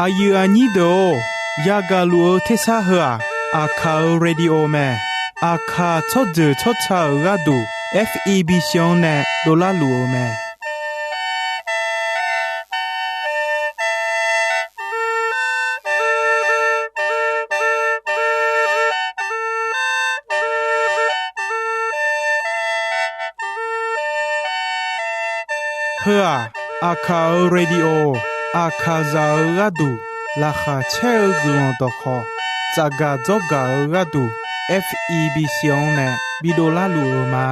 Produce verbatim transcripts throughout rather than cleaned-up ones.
Aqyuif aqnyir deuq-or, yagaq luf-eu tersar heu-aq, Aqkaq-euq radio mae. Aqkaq tsawrjeuq tsawrca-euq gharduq, F E B C-anr nae dovlar luf-eu mae. Heu-aq, Aqkaq-euq radio, Aqkaqzaq-euq gharduq laqkhaq caer-eu guiqlanq dawqkhawq, tsafgaq dzawrgaq-eu gharduq, F E B C-anr nae bidov larluf-eu ma.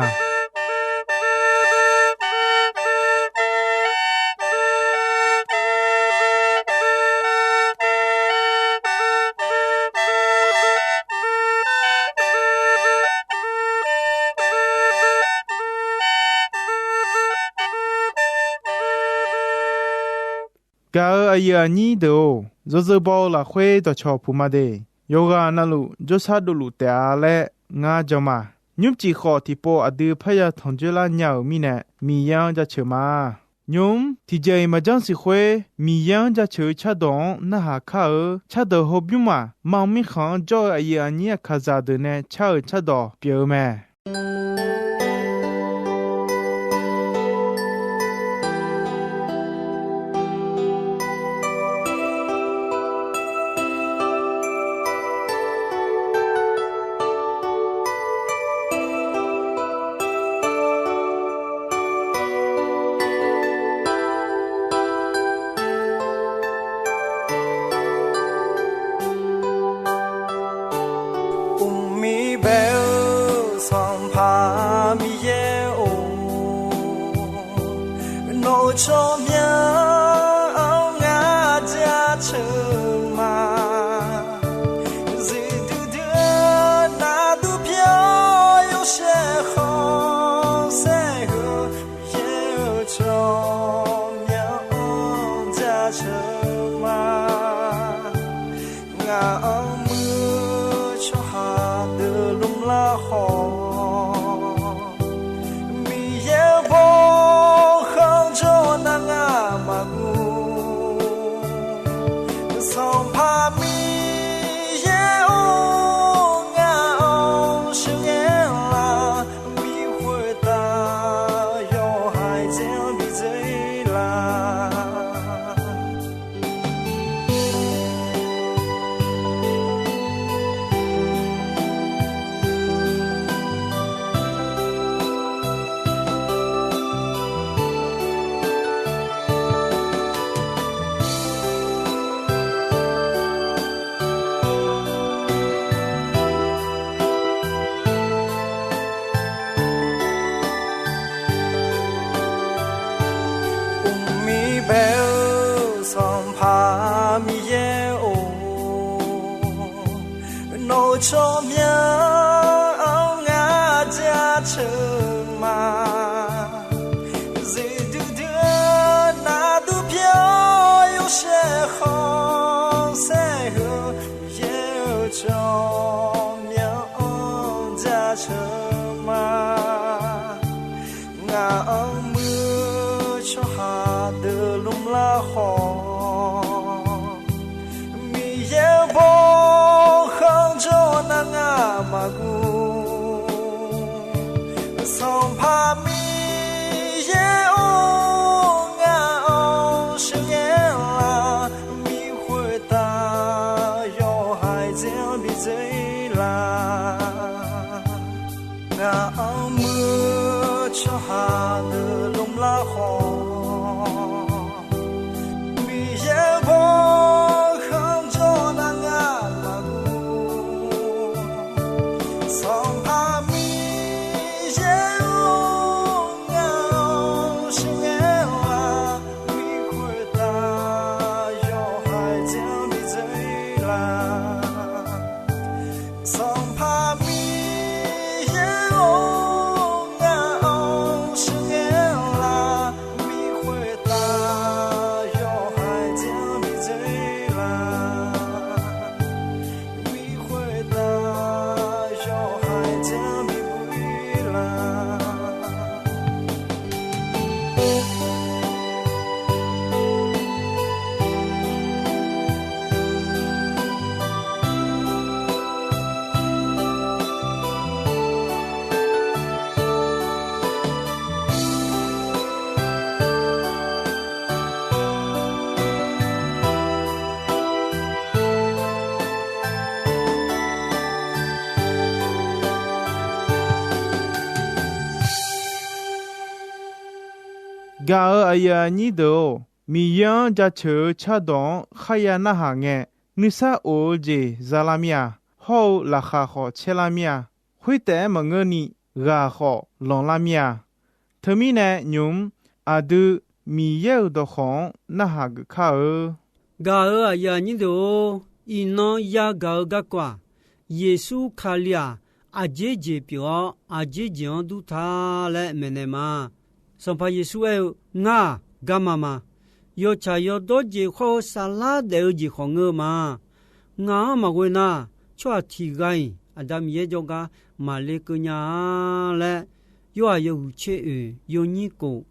Gaq-euq aqyuif aqnyir deuq-or, yawzeu baw-eu lafkhoer dawqcawq puq ma de. Yawqghaq navluf jawrshar dovluf taef-a laer ngar jan ma. Nymrcif khawf tiqpov aqdui parya tanqjoer lar nya-euq mirnae, Miqyaer-anr jaceuq ma. Nymq-mr tiqjeq-iq maqjanr siq khoer, Miqyaer-anr jaceuq-eu cardawq-anr narhaq kar-eu cardawq hawbymr maq mam mirkhanq-anr jawr-eu aqyuif aqnyir Aqkaqzaq deuq nae car-euq cardawq pyeuf-eu mae. Uqmir bae-eu Sanqpaq Miqyaer-or, nawq-euq tsawrmyanr-anr ngar jaceuq ma. Zifduidui-eu nardur pyawr yawshaef khanqsaer heu, Miqyaer-euq tsawrmyanr-anr jaceuq ma. Ngaq-anr muiq-eu tsawrhaq deuq lmr lar khawf, Miqyaer-euq bawkhanq jawr nar ngar maqguv. Sanqpaq Miqyaer-or, ngaq-anr sheuqghae lar, mi khoertav yawhaiq dzae-anr bi dzae lar. Uqmir bae-eu Sanqpaq Miqyaer-or, nawq-euq tsawrmyanr-anr ngar jaceuq ma. Zifduidui-eu nardur pyawr yawshaef khanqsaer heu, Miqyaer-euq tsawrmyanr-anr jaceuq ma. Ngaq-anr muiq-eu tsawrhaq deuq lmr lar khawf, Miqyaer-euq bawkhanq jawr nar ngar maqguv. Sanqpaq Miqyaer-or, ngaq-anr sheuqghae lar, mi khoertav yawhaiq dzae-anr bi dzae lar. Ngaq-anr muiq-eu tsawrhaq deuq lmr lar khawf, Miqyaer-euq bawkhanq jawr nar ngar maqguv. Sanqpaq Miqyaer-or, ngaq-anr sheuqghae lar, mi khoertav yawhaiq dzae-anr bi dzae lar. Sanqpaq Miqyaer-or, ngaq-anr sheuqghae lar, mi Gaq-euq aqyuif aqnyir deuq-or, Miqyaer-anr jaceuq-eu cardawq-anr kharya narhaq ngae, nuisar of-eu jeq za lar mir-a. Hawr-eu laqkhaq khawf caer lar mir-a. Khoertaef-aer maqngeurni, ghaq khawf lanqlar mir-a. Teumirnae nymq-mr aqdui Miqyaer-euq dawqkawq-anr narhaq geuf kar-eu. Gaq-euq aqyuif aqnyir deuq-or, iqnan yagaq-eu garkawv-aq, Yeqsur Kali-aq, aqjeq jeq pyeuf-awr, aqjeq jeq-anr dur ta laer maeqnaeq ma. Sanqpaq Yeqsur aer-eu, Ngar-aq, garma ma. Yawtsaq yawdawr jeq hawr-eu saflar daef-eu jeq khawf ngeur-eu ma. Ngaq-anr maqghoe nar, tsawrhaq tiq ghaq-iq Aqda Miqyaer jawrgar maqle keuv nya-a laer, Yorhaq yawhuiq tser oeq yawnyir kof,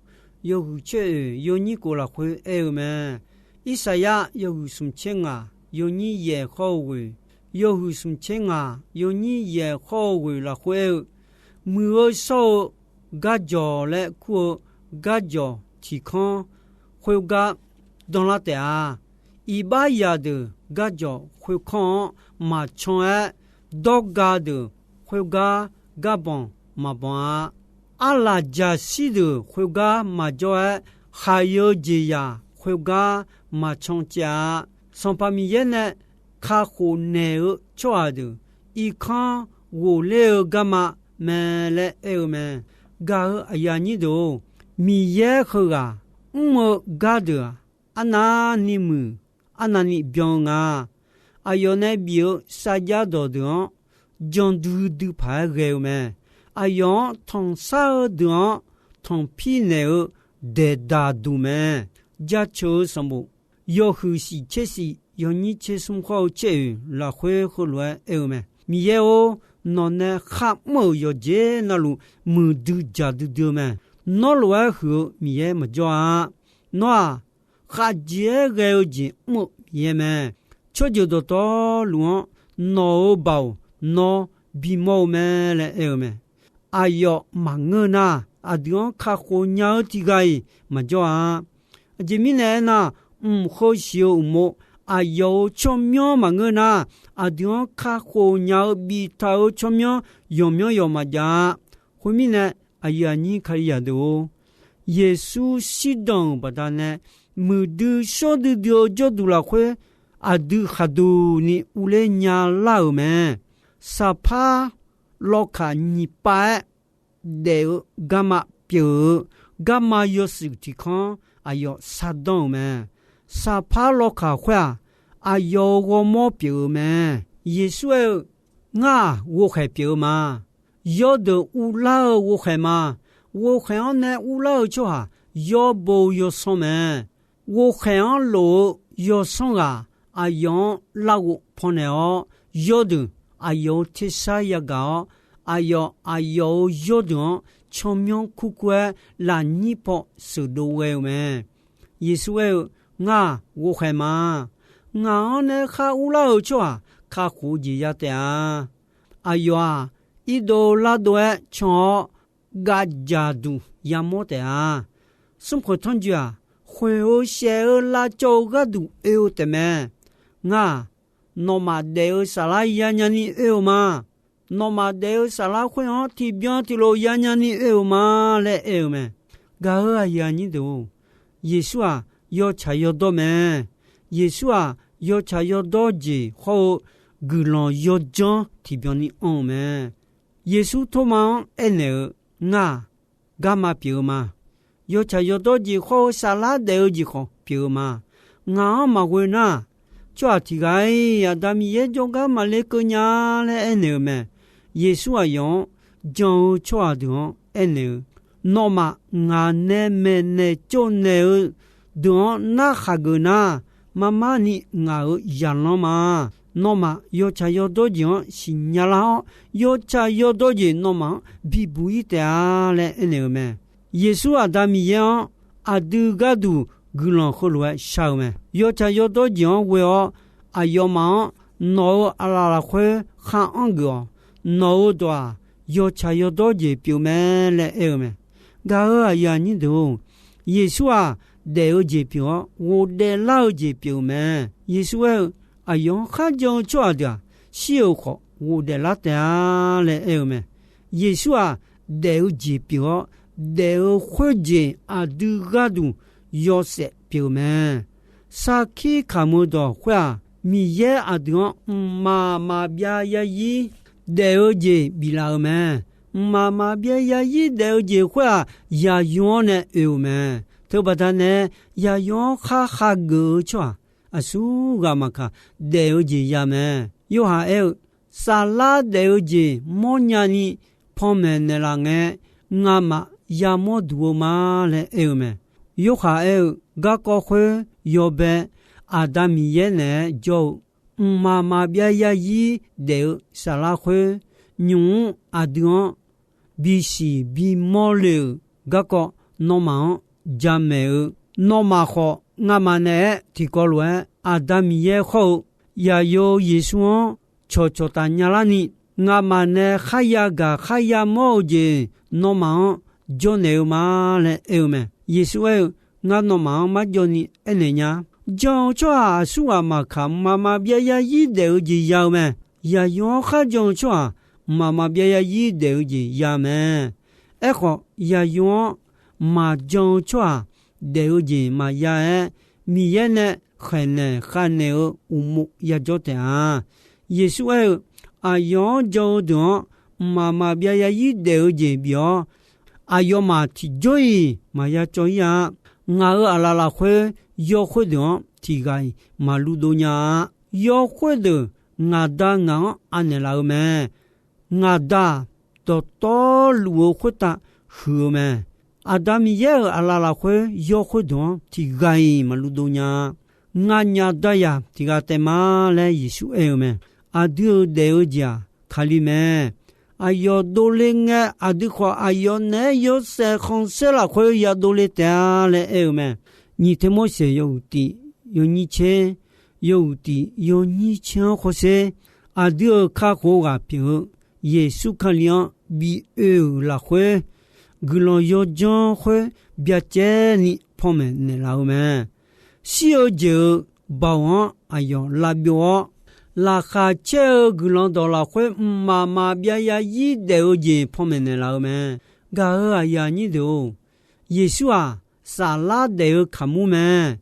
yawhuiq tser oeq yawnyir kof lafkhoer aer-eu mae. Irsaqyar yawhuiq smq tser ngaq yawnyir yaeq hawr-eu ghoeq, yawhuiq smq tser ngaq yawnyir yaeq hawr-eu ghoeq lafkhoer aer-eu, Muiq-eu shawr-eu garjawq laer kur-eu garjawq tiq kanr khoergar danlar taef-a. Iqbax zaqdeuq garjawq khoerkanr-anr maqcan-aer, dawrga deuq khoergar garbanq maqbanq-a. Arlaqjaqshir deuq khoergar maqjawr-aer, khaqyeu jeqzaq khoergar maqcan caev-a. Sanqpaq Miqyaer nae kakhof naeq-eu tsawrhaq deuq irkanr ghofler-eu garma mae laer aer-eu mae. Gaq-euq aqyuif aqnyir deuq-or, Miqyaer heughaq mr-eu gardeuq-aq, arnavni muiq, arnavni byan-eu nga. Aqyawf nae bif-eu sarjax dawqdeuq-anr jan duidui paq-aer ghae-eu mae. Aqyawf-anr tanqsar-eu deuq-anr tanqpir naeq-eu daeqdaq duq mae. Jaceuq-eu sanqbof yawhuiq shif tser shif yawnyir tser smr hawr-eu tser oeq lafkhoer heulof-aer aer-eu mae. Miqyaer-or, nawqnae kharmr-euq yawqjeq navluf muiqdui dzaq duidui-eu mae. Nawr lof-aer huiq-eu Miqyaer maqjawr-a. Nawr-aq, khavjeq-aer ghae-eu jeq mr-eu Miqyaer mae. Tsawrjeuq dawqtawvluf-anr nawq-euq baoq nawr bimawr-eu mae laer aer-eu mae. Aqyawf maqngeur nar, aqdui-anr kakhof nya-eu tiq ghaq-iq maqjawr-a. Aqjeq mirnae aernar, mq heu siq-eu uqmov, aqyawf-euq tsawrmyanr maqngeur nar, aqdui-anr kakhof nya-eu biftaq-eu tsawrmyanr yawqmyanr yawq maqjav-a. Khoermirnae, aqyuif aqnyir Kalizaq deuq-or, Yeqsur shirdan-euq baqdanae muiqdui shawr duidui-eu jawrduq lafkhoer aqdui khaqduq ni urler nyalar-euq mae. Saqpar lawkaq nyiq pav-aer daef-eu garma pyeuf-eu, garma yawshuif tiq kanr aqyawf shardanr-euq mae. Saqpar lawkaq khoer-aq, aqyawf-euq ghawrmawr pyeuf-eu mae. Yeqsur aer-eu, Ngar-aq, ghovkhaeq pyeuf-eu ma. Yawdeuq uvlar-eu ghovkhaeq ma. Ghovkhaeq-anr nae uvlar-eu tsawrhaq yawbo yawsanr mae. Ghovkhaeq-anr lof-eu yawsanr ghaq aqyawf-anr larghov pannaeq-awr, yawdeuq aqyawf-euq tersar yagaq-awr, aqyawf aqyawf-euq yawrdeuq-anr tsawrmyanr kurkur-aer lafnyir paw sheuqdov ghae-eu mae. Yeqsur aer-eu, Ngar-aq, ghovkhaeq ma. Ngaq-anr nae khar urlar-eu tsawrhaq kakhof-eu jeq ya taef-a. Aqyawf-aq, irdov lardov-aer can-awr, gavdzaq duq yamawr taef-a. Smrkhanq tanrjoe-aq, khoeq-eu shaef-eu lavcawv-eu gharduq oe-eu taefmae. Ngar-aq, nawmaf daef-eu saflar yanya ni oe-eu ma. Nawmaf daef-eu saflar khoer-anr tiqbyan tiqlof yanya ni oe-eu ma laer aer-eu mae. Gaq-euq aqyuif aqnyir deuq-or, Yeqsur-aq, yawtsaq yawdawr mae. Yeqsur-aq, yawtsaq yawdawr jeq hawr-eu guiqlanq yawdzanr tiqbyan ni anr-eu mae. Yeqsur Tormav-anr aernaeq-eu, Ngar-aq, garma pyeuf-eu ma. Yawtsaq yawdawr jeq hawr-eu saflar daef-eu jeq khawf pyeuf-eu ma. Ngaq-anr maqghoe nar, tsawrhaq tiq ghaq-iq Aqda Miqyaer jawrgar maqle keuv nya laer aernaeq-eu mae. Yeqsur aqyawf-anr jan-eu tsawrhaq deuq-anr aernaeq-eu, Nawmaf ngaq nae maeqnaeq tsovnaeq-eu deuq-anr narkhaq geuf nar, marmar ni ngaq-euq zaqlanr ma. Nawmaf yawtsaq yawdawr jeq-anr siqnya lar-awr, yawtsaq yawdawr jeq nawmaf-anr bibuq-ir taef-a laer aernaeq-eu mae. Yeqsur Aqda Miqyaer-anr aqdui gharduq guiqlanq heulof-aer shar-eu mae. Yawtsaq yawdawr jeq-anr ghoe-awr, aqyawfmaf-anr nawq-euq aqlaf lafkhoer khar anr geuf-awq. Nawq-euq dawq-aq, yawtsaq yawdawr jeq pyeuf mae laer aer-eu mae. Gaq-euq aqyuif aqnyir deuq-or, Yeqsur-aq, daef-eu jeq pyeuf-awr ghofdaef lar-eu jeq pyeuf-eu mae. Yeqsur aer-eu, Aqyawf-anr kharjan-eu tsawrhaq deuq-aq, shir-euq khawf ghofdaef lar taef-a laer aer-eu mae. Yeqsur-aq, daef-eu jeq pyeuf-awr daef-eu khoerjeq aqdui gharduq yawshaef pyeuf-eu mae. Sarkir kamq-eu dawq khoer-aq, Miqyaer aqdui-anr mqmaq maqbyav yarzir daef-eu jeq biflaf-eu mae. Mqmaq maqbyav yarzir daef-eu jeq khoer-aq, yaqyo-anr nae oe-euq mae. Teubaqda nae, yaqyo-anr khar khageuf-eu tsawrhaq aqsur ghaq maqkaq, daef-eu jeq ya mae. Yorhaq aer-eu, Saflar daef-eu jeq mawrnya ni panmaeq naeqlaf ngae, ngamaf yamawr duq-eu ma laer aer-eu mae. Yorhaq aer-eu, garkawv khoer yawbae Aqda Miqyaer naeq-aer jawr-eu, mqmaq maqbyav yarzir daef-eu saflar khoer, nymq-mr aqdui-anr bisiq bimawr le-euq garkawv nawmaf-anr jamaeq-eu, nawmaf khawf ngamaf naeq-aer tiqkawv lof-aer Aqda Miqyaer khawr-eu, yaqyo Yeqsur-anr cawqcawq taf nyalar ni, ngamaf nae kharya gaq kharya mawr-eu jeq nawmaf-anr jawrnaeq-eu ma laer aer-eu mae. Yeqsur aer-eu, Ngar nawmaf-anr marjawv ni aernaeq nya. Jan-eu tsawrhaq aqsur ghaq maqkaq, mqmaq maqbyav yarzir daef-eu jeq ya-eu mae. Yaqyo-anr kharjan-eu tsawrhaq mqmaq maqbyav yarzir daef-eu jeq ya mae. Aerkhawf, yaqyo-anr maqjan-eu tsawrhaq daef-eu jeq maqya-aer, Miqyaer nae khaeqnaeq khavnaeq-eu uqmov yajawr taef-a. Yeqsur aer-eu, Aqyawf-anr jan-eu deuq-anr mqmaq maqbyav yarzir daef-eu jeq bif-awr, aqyawfmaf tiqjawr-iq maqya cawv-ir-a. Ngaq-euq aqlaf lafkhoer yawkhoer deuq-anr tiqghaq-iq maqluv dov nya-a. Yawkhoer deuq ngaq Da ngaq-anr anaeq laf-eu mae. Ngaq Da-aq, dawqtawvluf-eu khoertav huiq-eu mae. Aqda Miqyaer-euq aqlaf lafkhoer yawkhoer deuq-anr tiqghaq-iq maqluv dov nya-a. Nganyaf dayaq tiqghaq taef ma laer Yeqsur aer-eu mae. Aqdui-euq daef-eu jeq-aq, Kali mae. Aqyawf dovle ngae, aqdui khawf aqyawf naeq-aer yawshaef khanqsaer lafkhoer ya dovle taef-a laer aer-eu mae. Nyiq Termorseq yawhuiq tiq yawnyir tser, yawhuiq tiq yawnyir tser-anr khawrsher, aqdui-euq kakhof-eu ghaq pyeuf-eu Yeqsur Kali-anr bi oe-euq lafkhoer, guiqlanq yawdzanr khoer byacaevni panmaeq naeqlaf-eu mae. Shir-eu jeq-euq baoq-anr aqyawf lavbyov-awr, laqkhaq caer-eu guiqlanq dawq lafkhoer mqmaq maqbyav yarzir daef-eu jeq panmaeq naeqlaf-eu mae. Gaq-euq aqyuif aqnyir deuq-or, Yeqsur-aq, saflar daef-eu kaqmur mae.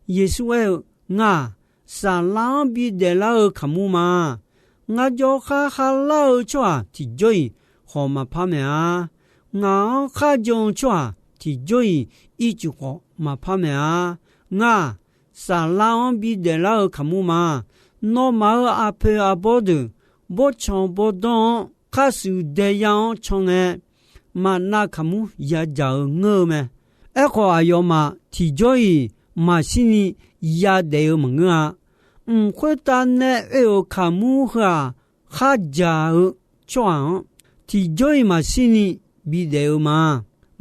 Yeqsur aer-eu, Ngar-aq, saflar-anr bidaef lar-eu kaqmur ma. Ngar jawrkhar kharlar-eu tsawrhaq tiqjawr-iq khawf maqpar maeq-a. Ngaq-anr kharjan-eu tsawrhaq tiqjawr-iq ircuf khawf maqpar maeq-a. Ngar-aq, saflar-anr bidaef lar-eu kaqmur ma. Nawmaf-euq aqpoeq aqbawr deuq bawrtsanq bawrdanr-anr khar shuif dae yar-anr can ngae, maqnav kaqmur yadzaq-eu ngeur-eu mae. Aerkhawf, aqyawfmaf tiqjawr-iq maqshirni yadaef-eu maqngeur-a. Mq khoertav nae oe-euq kaqmur heu-aq, khardzaq-eu tsawrhaq-anr tiqjawr-iq maqshirni bidaef-eu ma.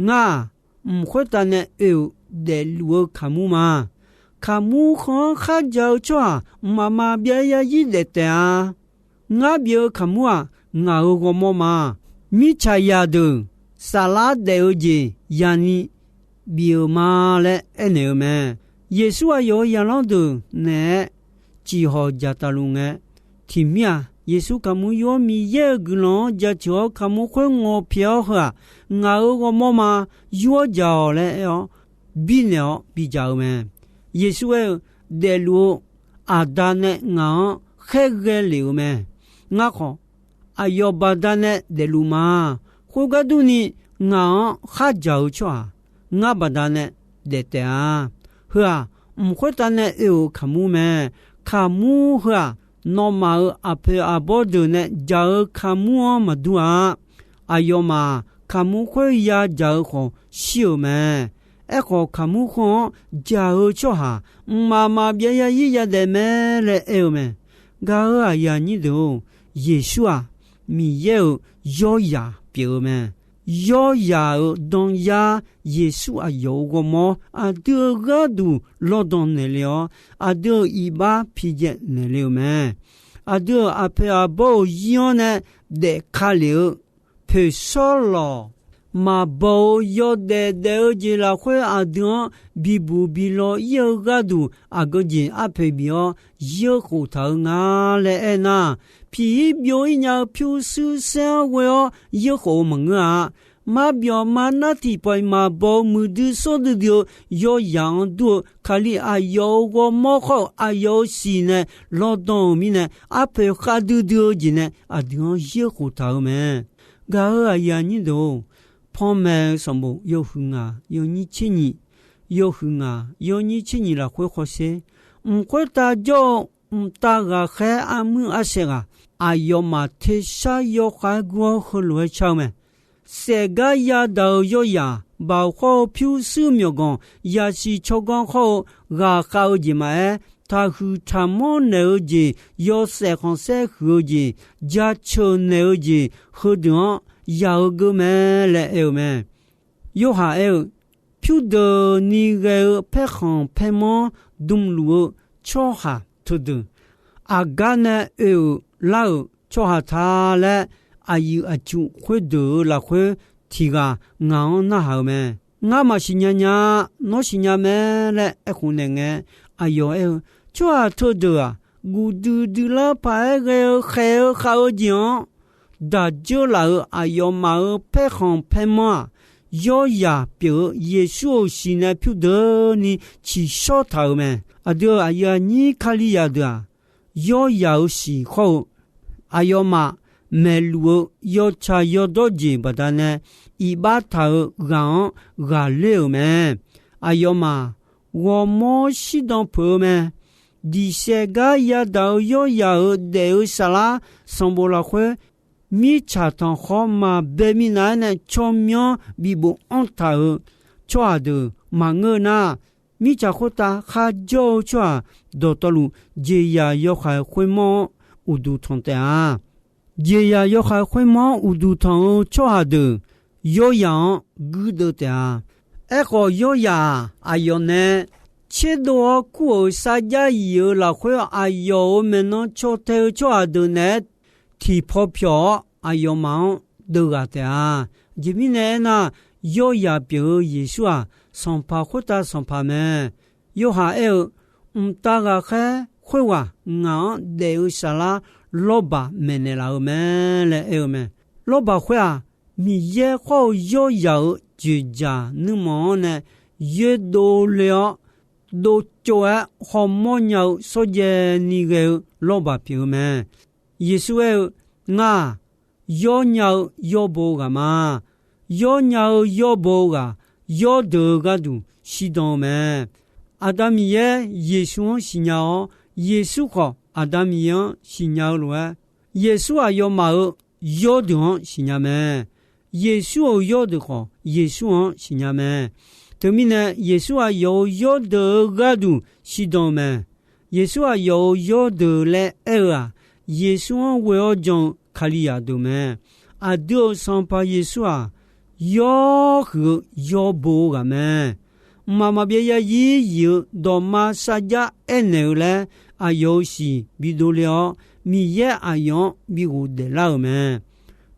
Ngar-aq, mq khoertav nae oe-euq daefluf-eu kaqmur ma. Kaqmur heu-anr khardzaq-eu tsawrhaq mqmaq maqbyav yarzir daef taef-a. Ngar bif-eu kaqmur-aq, ngaq-euq ghawrmawr ma. Mirtsaqzaq deuq saflar daef-eu jeq yani bif-euq ma laer aernaeq-eu mae. Yeqsur aqyawf-euq zaqlanr deuq naeq-aer ciqhawq dzaqtaf luf ngae, tiqmir-aq, Yeqsur kaqmur yur-awr Miqyaer-euq guiqlanq-anr jaceuq-awr kaqmur khoer ngawqpyaeq-awr heu-aq, ngaq-euq ghawrmawr ma, yur-awr dzaq-awq laer aer-awr, birnaeq-awr bidzaq-eu mae. Yeqsur aer-eu, Daefluf-eu Aqda nae ngaq-anr khaerghae lef-euq mae. Ngar khawf, aqyawf baqdanae daefluf ma. Khoergar durni, ngaq-anr khardzaq-eu tsawrhaq ngar baqdanae daef taef-a. Heu-aq, mq khoertav nae oe-euq kaqmur mae. Kaqmur heu-aq, nawmaf-euq aqpoeq aqbawr deuq nae dzaq-eu kaqmur-anr maqdur-a. Aqyawfmaf-aq, kaqmur khoer yadzaq-eu khawf shir-euq mae. Aerkhawf, kaqmur heu-anr dzaq-eu tsawrhaq mqmaq maqbyav yarzir yadaef mae laer aer-eu mae. Gaq-euq aqyuif aqnyir deuq-or, Yeqsur-aq, Miqyaer-euq yawrzaq pyeuf-eu mae. Yawrzaq-euq danyar Yeqsur aqyawf-euq ghawrmawr aqdui-euq gharduq lawrdanq naeqle-awr, aqdui-euq iqbax pijaev naeqle-eu mae. Aqdui-euq aqpoeq aqbawr-euq zir-anr nae daefka lef-eu poeqshawr lawq, maqbaw-eu yawdaef daef-eu jeq lafkhoer aqdui-anr bibuq bi law ir-eu gharduq, aqgeu jeq arpoeq bif-awr yeur khof taq-eu nga laer aernar, piq-ir byov-ir nya-eu pyurshuir saer-anr ghoe-awr yeur khof-eu maqngeur-a. marbyawq marnar tiqpawf-iq maqbaw-eu muiqdui sawr duidui-eu yawzaq-anr dur-eu Kali aqyawf-euq ghawrmawr khawr-eu aqyawf-euq siq nae lawrdan-euq mirnae, arpoeq khavdui dui-eu jeq nae aqdui-anr yaerkhof taq-euq mae. Gaq-euq aqyuif aqnyir deuq-or, panmaeq-eu sanqbof yawhuiq ngaq yawnyir tser nyiq, yawhuiq ngaq yawnyir tser nyiq lafkhoer hawsher. Mq khoertav jawr-eu mqtav ghaqkhaer armuir arsaeq ghaq, aqyawfmaf tersar yawkhav-aer gur-awr heulof-aer car-eu mae. Saefgar yadaq-euq yawrzaq, baoq khawr-eu pyurshuir myawqganq, yasiq tsawrganr khawr-eu ghaqkhav-eu jeq maqaer, taqhuiq taqmanr naeq-eu jeq, yawshaef khanqsaer huiq-eu jeq, jaceuq naeq-eu jeq, heudeuq-anr yaq-eu geur mae laer aer-eu mae. Yorhaq aer-eu, pyurdeuqni ghae-eu paerkhanq paermanr dmluf-eu tsawrhaq teudeuq, aqgar nae oe-euq lar-euq tsawrhaq ta laer, aqyuif aqtsu khoerdeuq-euq lafkhoer tiq ghaq ngaq-anr narhaq-eu mae. Ngar maqsiq nya nya, nawr siqnya mae laer aerkhof naeq ngae, aqyawf aer-eu, tsawrhaq teudeuq-aq, guqdui dui lar paq-aer ghae-eu khaeq-eu khav-eu jeq-anr daq dzeur laf-euq aqyawfmaf-euq paerkhanq paermanr-aq, yawrzaq pyeuf-eu Yeqsur-euq siq nae pyurdeuqni tsiqshawr taq-euq mae. Aqdui-euq aqyuif aqnyir Kalizaq deuq-aq, yawrzaq-euq siq khawr-eu aqyawfmaf maeqluf-eu yawtsaq yawdawr jeq baqdanae iqbax taq-euq ghaq-anr ghaqler-euq mae. Aqyawfmaf ghawrmawr shirdan peuq-eu mae. Diqsaev gar yadaq-eu yawrzaq-euq daef-eu saflar sanqbof lafkhoer, mirtsaq tanqkhawr maqbae minav-aer nae tsawrmyanr bibof anr taq-euq tsawrhaq deuq maqngeur nar, mirtsaq khoertav kharjawr-eu tsawrhaq dawqtawvluf, jeqzaq yawhaiq khoermawr-anr uqduq tanq taef-a. Jeqzaq yawhaiq khoermawr-anr uqduq tanq-eu tsawrhaq deuq, yawrzaq-anr guirdeuv taef-a. Aerkhawf, yawrzaq-aq, aqyawf nae tserdov-awr kur-euq sarjax yif-euq lafkhoer, aqyawf-euq maeqnan caw tae-eu tsawrhaq deuq naeq-aer tiqpaw pyawq-awr, aqyawfmaf-anr deuv ghaq taef-a. Aqjeq mirnae aernar, yawrzaq pyeuf-eu Yeqsur-aq, sanqpaq khoertav sanqpaq mae. Yorhaq aer-eu, mqtav ghaqkhaer khoerghaq ngaq-anr daef-eu saflar lawrbaq maeqnaeq laf-euq mae laer aer-eu mae. Lawrbaq khoer-aq, Miqyaer khawr-eu yawrzaq-euq dzoeqdzaq nuirmanq-anr nae yoerdov le-awr, dovcov-aer hawmawr nya-eu shawrjaev ni ghae-eu lawrbaq pyeuf-eu mae. Yeqsur aer-eu, Ngar-aq, yawr nya-eu yawrbo ghaq ma. Yawr nya-eu yawrbo ghaq, yawrdeuq-eu gharduq shirdan-eu mae. Aqda Miqyaer Yeqsur-anr siqnya-awr, Yeqsur khawf Aqda Miqyaer-anr siqnya-eu lof-aer, Yeqsur aqyawfmaf-euq yawrdeuq-anr siqnya mae. Yeqsur-euq yawrdeuq khawf, Yeqsur-anr siqnya mae. Teumirnae, Yeqsur aqyawf-euq yawrdeuq-eu gharduq shirdan-eu mae. Yeqsur aqyawf-euq yawrdeuq laer aer-eu-aq, Yeqsur-anr ghoe-awr jan-eu Kalizaq deuq mae. Aqdui-euq Sanqpaq Yeqsur-aq, yawr huiq-eu yawbo-eu ghaq mae. Mqmaq maqbyav yarzir yif-eu dawqma sarjax aernaeq-eu laer, aqyawf-euq siq bidov le-awr, Miqyaer aqyawf-anr bi ghofdaef lar-euq mae.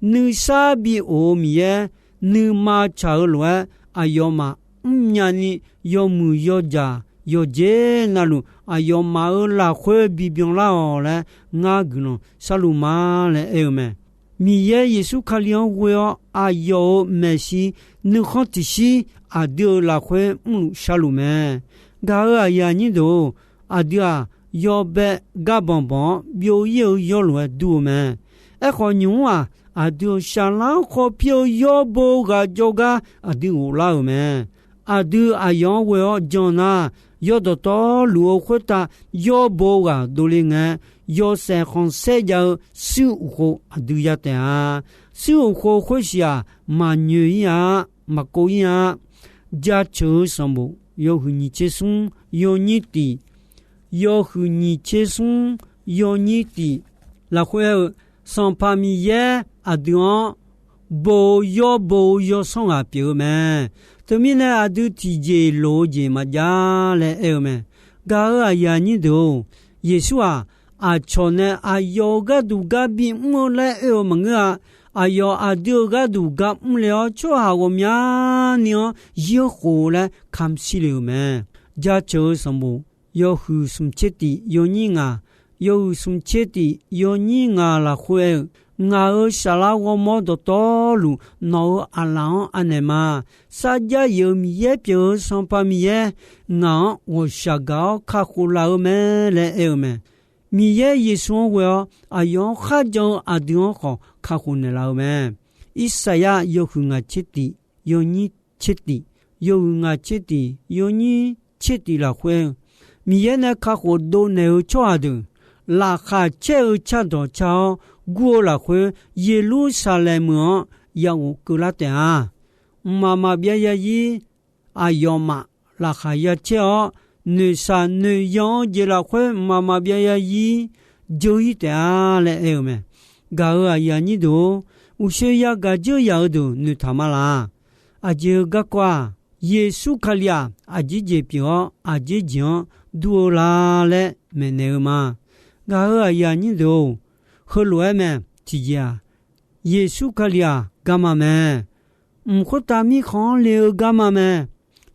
Nuisar bi of-eu Miqyaer, nuima tsaq-eu lof-aer, aqyawfmaf mrnya ni yawmuiq yawdzaq yawqjeq navluf, aqyawfmaf-euq lafkhoer bibyan lar-awq laer, ngar guiqlanq sharluf ma laer aer-eu mae. Miqyaer Yeqsur Kali-anr ghoe-awr aqyawf-euq maeqshi nuikhanr tiqshir aqdui-euq lafkhoer mrluf sharluf mae. Gaq-euq aqyuif aqnyir deuq-or, aqdui-aq, yawbae garbanq banq-anr byov-ir-eu yawr lof-aer dur-eu mae. Aerkhawf, nymq-mr-aq, aqdui-euq saflar khawpir-eu yawbo ghaq jawrgar aqdui ghoflar-euq mae. Aqdui aqyawf-anr ghoe-awr jan nar, yawdawq tawvluf-eu khoertav yawbo ghaq dovle ngae, yawshaef khanqsaer jav-eu suir uqkhov aqdui ya taef-a. Suir uqkhov khoersiq-aq, maqnyoeq-ir-a, maqkov-ir-a. Jaceuq-eu sanqbof yawhuiq nyiq tser smr yawnyir tiq, yawhuiq nyiq tser smr yawnyir tiq lafkhoer aer-eu, Sanqpaq Miqyaer aqdui-anr bo-eu yawbo-eu yawsanr ghaq pyeuf-eu mae. Teumirnae aqdui tiqjeq loq-eu jeq maqjav laer aer-eu mae. Gaq-euq aqyuif aqnyir deuq-or, Yeqsur-aq, aqcawq nae aqyawf-euq gharduq gar bimr-eu laer oe-eu maqngeur-a. Aqyawf aqdui-euq gharduq gar mrle-awr, tsawrhaq ghawqmyani-anr yirkhof laer kamq shir le-euq mae. Jaceuq-eu sanqbof yawhuiq smq tser tiq yawnyir ngaq, yawhuiq smq tser tiq yawnyir ngaq lafkhoer aer-eu, Ngaq-euq saflar ghawrmawr dawqtawvluf nawq-euq aqlaf-anr anaeq ma. Sarjax yif-euq Miqyaer pyeuf-eu Sanqpaq Miqyaer, ngaq-anr ghawqshaq gaq-awr kakhof laf-eu mae laer aer-eu mae. Miqyaer Yeqsur-anr ghoe-awr aqyawf-anr kharjan-eu aqdui-anr khawf kakhof naeqlaf-eu mae. Irsaqyar yawhuiq ngaq tser tiq, yawnyir tser tiq, yawhuiq ngaq tser tiq, yawnyir tser tiq lafkhoer-eu, Miqyaer nae kakhof dovnaeq-eu tsawrhaq deuq, laqkhaq caer-eu cardawq car-awr gur-eu lafkhoer, Yeqlursaqlaeq meuq-anr yaghof keuvlar taef-a. Mqmaq maqbyav zarzir aqyawfmaf laqkhaq ya caer-awr, noeqshaq noeqyan-eu jeq lafkhoer mqmaq maqbyav zarzir dzeur-ir taef-a laer aer-eu mae. Gaq-euq aqyuif aqnyir deuq-or, uqshoe yagaq dzeur yaq-eu deuq noeqtaq ma laq. Aqjeq-eu garkawv-aq, Yeqsur Kali-aq, aqjeq jeq pyeuf-awr aqjeq jeq-anr dur-eu la laer maeqnaeq-eu ma. Gaq-euq aqyuif aqnyir deuq-or, heulof-aer mae. Tiqjeq-aq, Yeqsur Kali-aq garma mae. Mq khoertav mirkhanq-anr le-eu garma mae.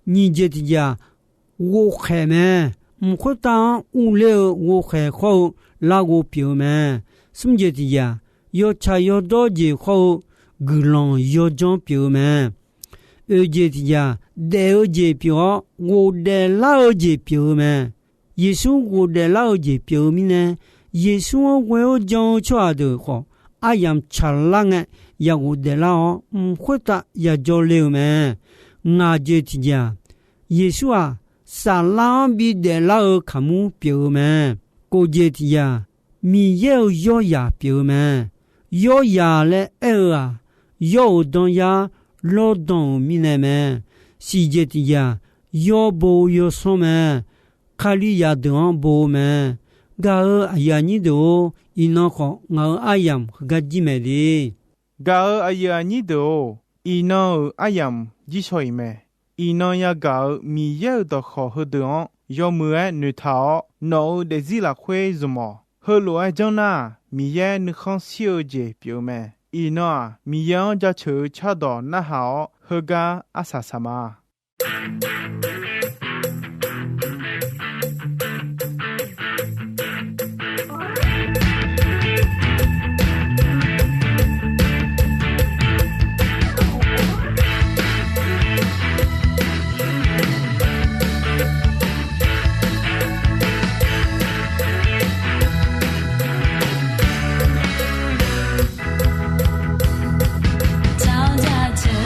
Nyiq jeq tiqjeq-aq, ghovkhaeq mae. Mq khoertav-anr urler-eu ghovkhaeq khawr-eu larghov pyeuf-eu mae. Smr jeq tiqjeq-aq, yawtsaq yawdawr jeq khawr-eu guiqlanq yawdzanr pyeuf-eu mae. Oeq jeq tiqjeq-aq, daef-eu jeq pyeuf-awr ghofdaef lar-eu jeq pyeuf-eu mae. Yeqsur ghofdaef lar-eu jeq pyeuf-eu mirnae, Yeqsur-anr ghoe-awr jan-eu tsawrhaq deuq khawf, aryamq tsaqlar ngae yaghof daeflar-awr, mq khoertav yajawr le-eu mae. Ngaq jeq tiqjeq-aq, Yeqsur-aq, saflar-anr bidaef lar-eu kaqmur pyeuf-eu mae. Kof jeq tiqjeq-aq, Miqyaer-euq yawryaq pyeuf-eu mae. Yawryaq laer aer-eu-aq, yawr-euq danyar lawrdan-euq mirnae mae. Siq jeq tiqjeq-aq, yawbo yawsanr mae. Kalizaq deuq-anr bo-eu mae. Gaq-euq aqyuif aqnyir deuq-or, iqnan khawf ngaq-euq aryamq heugar jir maeq de. Gaq-euq aqyuif aqnyir deuq-or, iqnan-euq aryamq jir shaw-iq mae. Iqnan yagaq-euq Miqyaer-euq dawqkawq heudeuq-anr yawmuiq-aer noeqtaq-awr, nawq-euq daefzir lafkhoer zmq-awq. Heulof-aer janr nar-aq, Miqyaer nuikhanr shir-eu jeq pyeuf-eu mae. Iqnan-aq, Miqyaer-anr jaceuq-eu cardawq narhaq-awr, heugar arsaq saq ma. Tsawrjaqteu,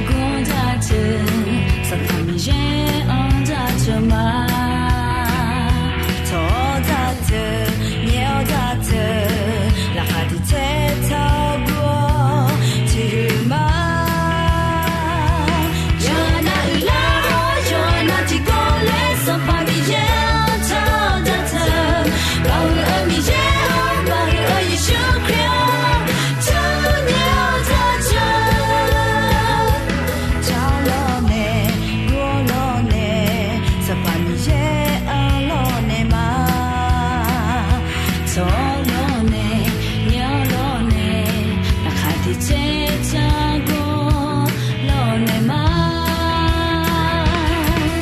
gurjaqteu, Sanqpaq Miqyaer-anr jaceuq ma. Tsawrjaqteu, myaerjaqteu, laqkhaq tiqtaer taq gur-awr tiqhuiq ma. Yawqha nav uiqlar-awr, yawqha nav tiqkawv laer Sanqpaq Miqyaer-anr tsawrjaqteu, Baoq-eu Miqyaer-or, Baoq-eu Yeqsur Kali-or, tsawrmyanr jaceuq. Tsawrlawrnae, gurlawrnae, Sanqpaq Miqyaer-anr lawrnae ma. Tsawrlawrnae, myanrlawrnae, laqkhaq tiqtaer taq gur lawrnae ma.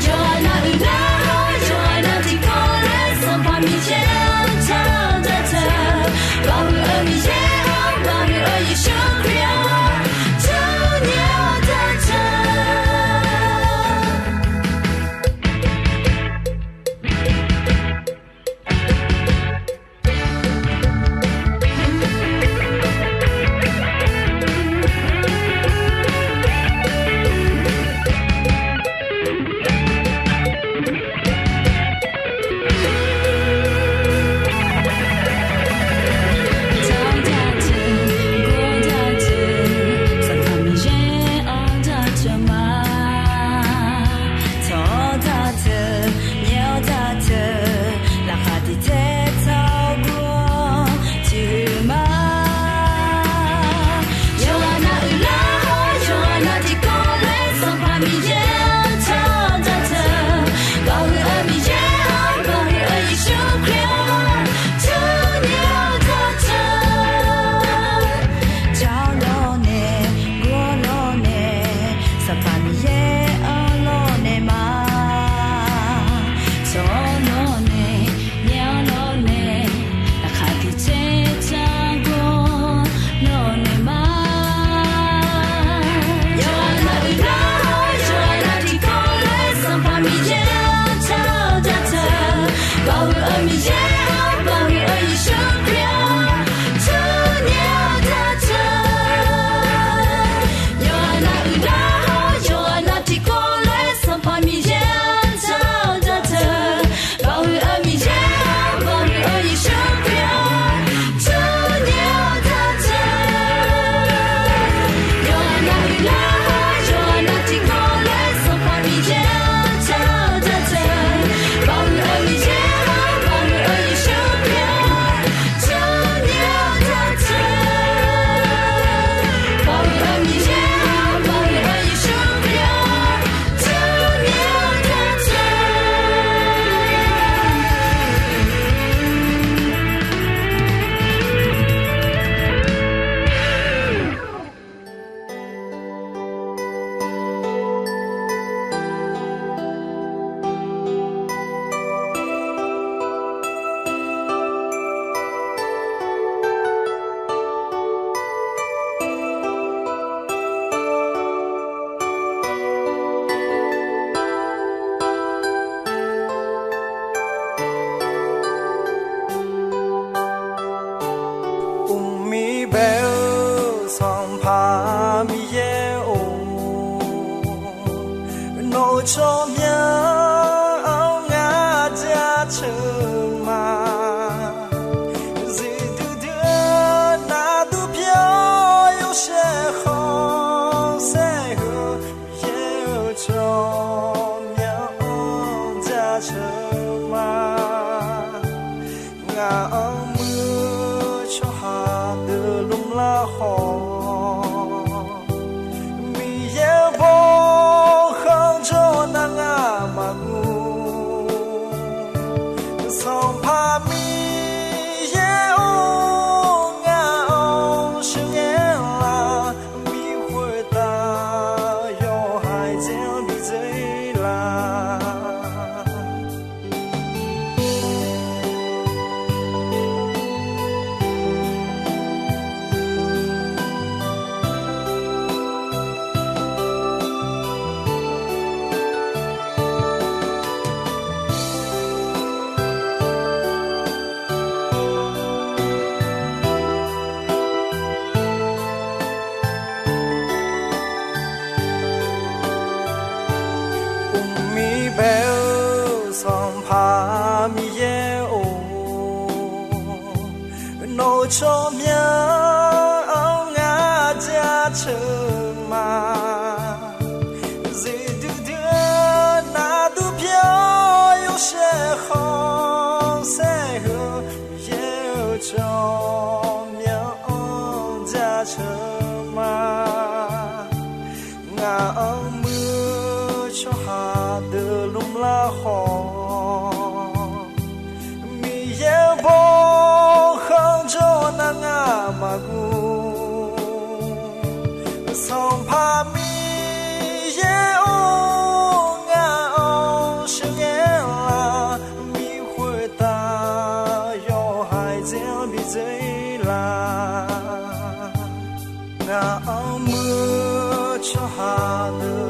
Yawqha nav uiqlar-awr, yawqha nav tiqkawv laer Sanqpaq Miqyaer-anr tsawrjaqteu, Baoq-eu Miqyaer-or, Baoq-eu Yeqsur Kali-or, tsawrmyanr jaceuq. Nawq-euq tsawrmyanr-anr ngar jaceuq ma. Zifduidui-eu nardur pyawr yawshaef khanqsaer heu, Miqyaer-euq tsawrmyanr-anr jaceuq ma. Ngaq-anr muir-eu tsawrhaq deuq lmlar khawf, Miqyaer-euq bawkhanr jawr nar ngar maqguv. Sanqpaq Miqyaer-or, ngaq-anr sheuqghae laf, bi khoertav yawhaiq dzae-anr bi dzeur-ir laf. Uqmir bae-eu Sanqpaq Miqyaer-or, nawq-euq tsawrmyanr-anr ngar jaceuq ma. Zifduidui-eu nardur pyawr yawshaef khanqsaer heu, Miqyaer-euq tsawrmyanr-anr jaceuq ma. Ngaq-anr muir-eu tsawrhaq deuq lmlar khawf, Miqyaer-euq bawkhanr jawr nar ngar maqguv. Sanqpaq Miqyaer-or, ngaq-anr sheuqghae laf, bi khoertav yawhaiq dzae-anr bi dzeur-ir laf. Ngaq-anr muir-eu tsawrhaq deuq